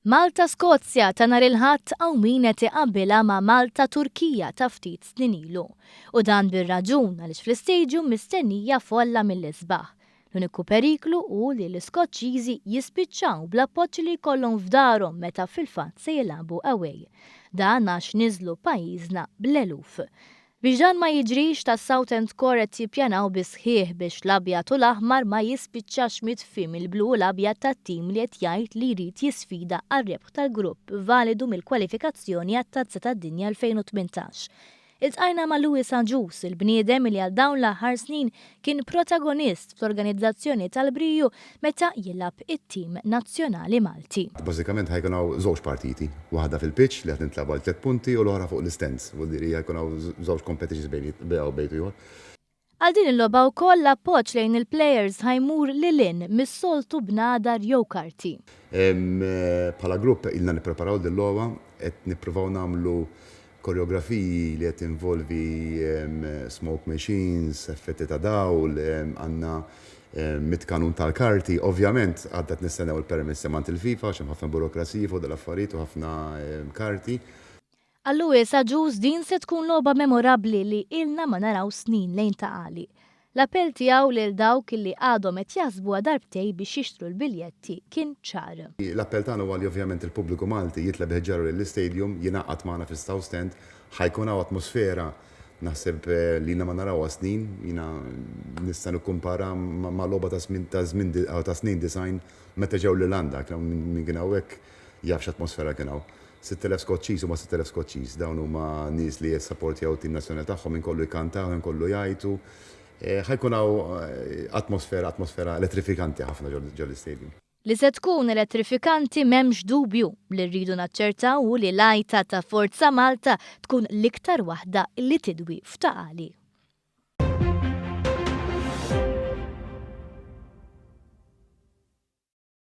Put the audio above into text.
Malta-Skozja ta' nhar il-Ħadd hawn min qed iqabbilha ma' Malta-Turkija ta' ftit snin ilu. U dan bir-raġun għaliex fl-istadium mistennija folla mill-isbaħ. L-uniku periklu hu li l-Iskoċċiżi jispiċċaw bl-appoġġ li jkollhom f'darhom meta fil-fatt se jilagħbu away. Dan għax niżlu pajjiżna bl-eluf. Biex dan ma jiġrix, tas-Southend Core qed jippjanaw bis-sħiħ biex l-abjad u l-aħmar ma jispiċċax mitfi mill-blu u l-abjad tat-tim li qed jgħid li jrid jisfida għar-rebħ tal-grupp validu mill-kwalifikazzjoni għat-Tazza tad-Dinja 2018. Iltqajna ma' Louis Agius, il-bniedem li għal dawn l-aħħar snin kien protagonist fl-organizzazzjoni tal-briju meta jilgħab it-tim nazzjonali Malti. Bażikament ħa jkun hawn żewġ partiti, waħda fil-pitch li ħa tintlagħab għal tlett punti u l-oħra fuq l-istands, vuol dire ħa jkun hawn żewġ competitions bejn bejn u ieħor. Għal din il-logħba wkoll l-appoġġ lejn il-plejers ħa jmur lil hinn mis-soltu bnadar jew karti. Bħala grupp ilna nippreparaw din il-logħba, qed nippruvaw nagħmlu Koreografiji li qed tinvolvi smoke machines, effetti ta' dawl, għandna mit-kanun tal-karti. Ovvjament għadna qed nistennew il-permessi m'għand il-FIFA għax hemm ħafna burokraziji fuq dal-affarijiet u ħafna karti. Għal Louis Agius din se tkun logħba memorabbli li ilna ma naraw snin lejn Ta' Qali. L-appell tiegħu lil dawk li għadhom qed jaħsbuha darbtejn biex jixtru l-biljetti kien ċar. L-appell tagħna huwa li ovvjament il-pubbliku Malti jitla' bi ħġaru lill-istadium, jingħaqad magħna fis-South Stand, ħa jkun hawn atmosfera naħseb li ilna ma narawha snin, jiena nista' nikkumpara ma' logħba ta' żmien ta' snin 90 meta ġew l-Irlanda, kien hawn min kien hawnhekk jaf x'atmosfera kien hawn. 6,000 Skoċċiż huma 6,000 Skoċċiż. Dawn huma nies li jissapportjaw it-tim nazzjonali tagħhom, min kollu jkantaw, min kollu jgħajtu. Ħa jkun hawn atmosfera, atmosfera elettrifikanti ħafna ġo l-istadium. Li se tkun elettrifikanti m'hemmx dubju. Li rridu naċċertaw hu li l-għajta ta' Forza Malta tkun l-iktar waħda li tidwi f'Ta' Qali.